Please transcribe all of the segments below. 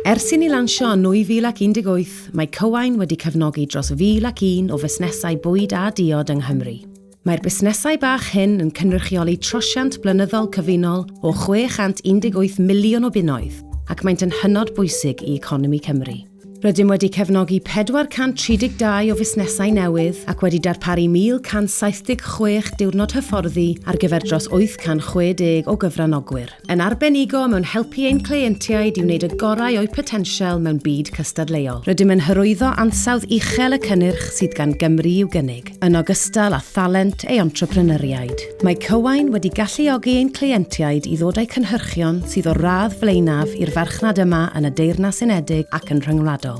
Ers i ni lansio yn 2018, mae Cywain wedi cefnogi dros 1,001 o fusnesau bwyd a diod yng Nghymru. Mae'r busnesau bach hyn yn cynrychioli trosiant blynyddol cyfunol o 618 miliwn o bunnoedd, ac maent yn hynod bwysig i economi Cymru. Rydym wedi cefnogi 432 o fusnesau newydd ac wedi darparu 1,176 diwrnod hyfforddi ar gyfer dros 860 o gyfranogwyr. Yn arbenigo mewn helpu ein cleientiaid i wneud y gorau o'u potensial mewn byd cystadleuol. Rydym yn hyrwyddo ansawdd uchel y cynnyrch sydd gan Gymru i'w gynnig, yn ogystal â thalent ei entrepreneuriaid. Mae Cywain wedi galluogi ein cleientiaid i ddod â'u cynhyrchion sydd o'r radd flaenaf i'r farchnad yma yn y Deyrnas Unedig ac yn rhyngwladol.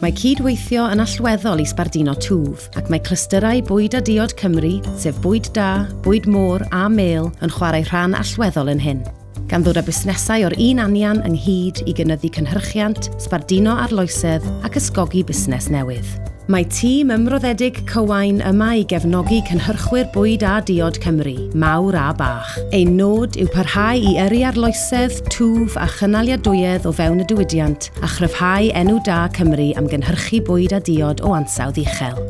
Mae cyd-weithio yn allweddol i sbarduno twf, ac mae clystyrau Bwyd a Diod Cymru, sef Bwyd Da, Bwyd Môr a Mêl, yn chwarae rhan allweddol yn hyn, gan ddod â busnesau o'r un anian ynghyd i gynyddu cynhyrchiant, sbarduno arloesedd ac ysgogi busnes newydd. Mae tîm ymroddedig Cywain yma i gefnogi cynhyrchwyr bwyd a diod Cymru, mawr a bach. Ein nod yw parhau i yrru arloesedd, twf a chynaliadwyedd o fewn y diwydiant a chryfhau enw da Cymru am gynhyrchu bwyd a diod o ansawdd uchel.